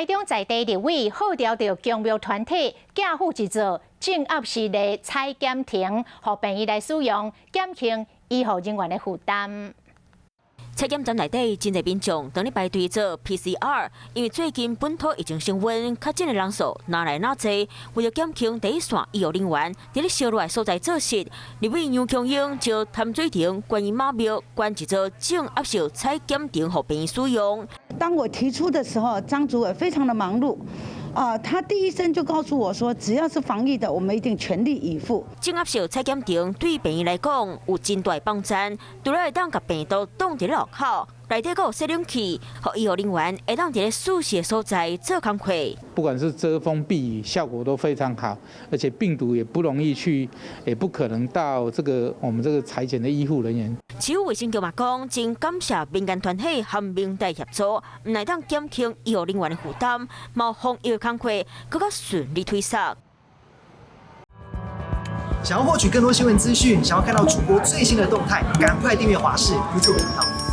台中在地立委號召著宮廟團體寄付一座正壓式的採檢亭，予病院來使用，減輕醫護人員的負擔。採檢站內底真濟民眾當咧排隊做 PCR，因為最近本土疫情升溫，確診的人數愈來愈濟。為著減輕第一線醫護人員佇咧燒熱的所在做事，立委楊瓊英就潭水亭觀音媽廟捐一座正壓式採檢亭，予病院使用。當我提出的時候，張主委非常的忙碌。啊，他第一聲就告訴我說，只要是防疫的，我們一定全力以赴。正壓式採檢亭對病院來講有真大幫助，除了會當共病毒擋佇咧外口，內底閣有設冷氣，予醫護人員會當佇咧舒適的所在做工課。不管是遮風避雨，效果都非常好，而且病毒也不容易去，也不可能到這個我們這個採檢的醫護人員。市府衛生局嘛講，真感謝民間團體和明大協助，毋但當減輕醫護人員的負擔，嘛防疫工課閣較順利推捒。想要獲取更多新聞資訊，想要看到主播最新的動態，趕快訂閱華視 YouTube 頻道。